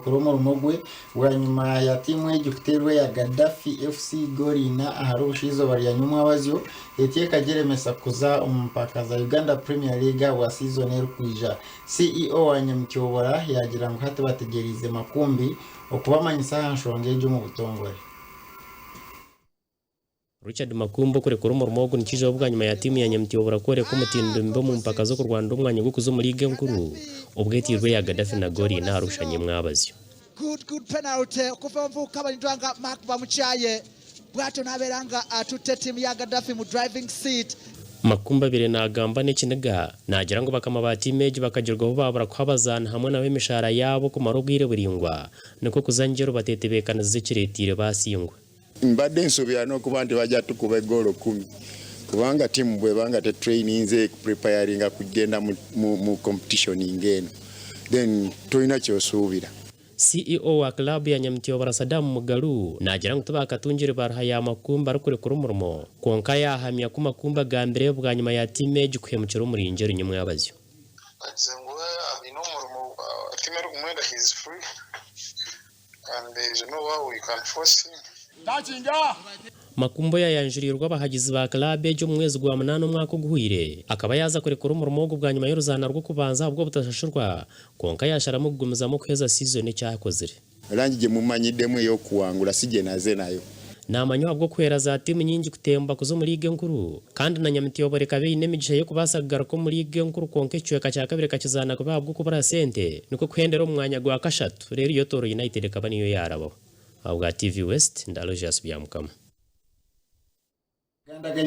yarekura omurimo gwe bwanyima ya tiimu egi kuteerwa eya Gaddafi FC goolo ina ahari Busha-izooba rya nyomwabazyo etyo ekagyeremesa kuza omu mpaka za Uganda Premier League ahabwa siizoni erikwija. CEO wa Nyamityobora yaagira ngu hati bategyereize Makumbi okubamanyisa aha nshonga egi omu butongore. Richard Makumba okurekura omurimo ogu nikiijaho bwanyima ya tiimu ya Nyamityobora kworeka omutindo mibi omu mpaka z'okurwanira omwanya gw'okuza omu liigi enkuru obwo etairwe eya Gaddafi na goolo ina ahari Bushanya emwabazyo. Good good penalty okuva omuvubuka amanyiddwa nga Mark Bamukyaye bwatyo nabeera nga atutte ttiimu ya Gaddafi mu driving seat. Makumba abaire naagamba n'ekiniga, naagira ngu bakama ba tiimu egi bakagirwaho baabura kuha abazaani hamwe nabo emishaara yaabo kumara obwire buraingwa nikwo kuza Njeru bateetebeekanisize ekireeteire baasingwa. Mbadde nsuubira n'okuba nti bajja tukuba egoolo kumi kubanga ttiimu bw'eba nga tetureyininze kuprepayaringa kugenda mu competition ng'eno then tolina ky'osuubira. CEO wa club ya Nyamityobora Saddam Mugalu naagira ngu tibakatungire baruha ya Makumba arikurekura omurimo kwonka yaahamya ku Makumba agambire bwanyima ya tiimu egi kuhemukira omuri Njeru nyomwabazyo. Agize ngu aine omurimo tiimu erikumwenda he is free. And there is no how we can force him. Makumbo yaayanjuriirwe abahagizi ba club egi omu mwezi gwa munaana omwaka oguhweire. Akaba yaaza kurekura omurimo ogu bwanyima y'oruzaana rw'okubanza ahabw'obutashashurwa kwonka yaasharamu kugumizamu kuheeza siizoni eki akozire. Rangi gye mumanyiddemu ey'okuwangula si gye naze nayo. Naamanywa ahabw'okuhwera za tiimu nyingi kutemba kuza omu liigi enkuru kandi na Nyamityobora ekaba eine emigisha y'okubaasa kugaruka omu liigi enkuru kwonka ekicweka kya kabiri ekakizaana kubi ahabw'okubura sente nikwo kuhendera omu mwanya gwa kashatu reero yo Tooro United ekaba niyo yaarabaho. Ahabwa TV West, ndi Aloysius Byamukama.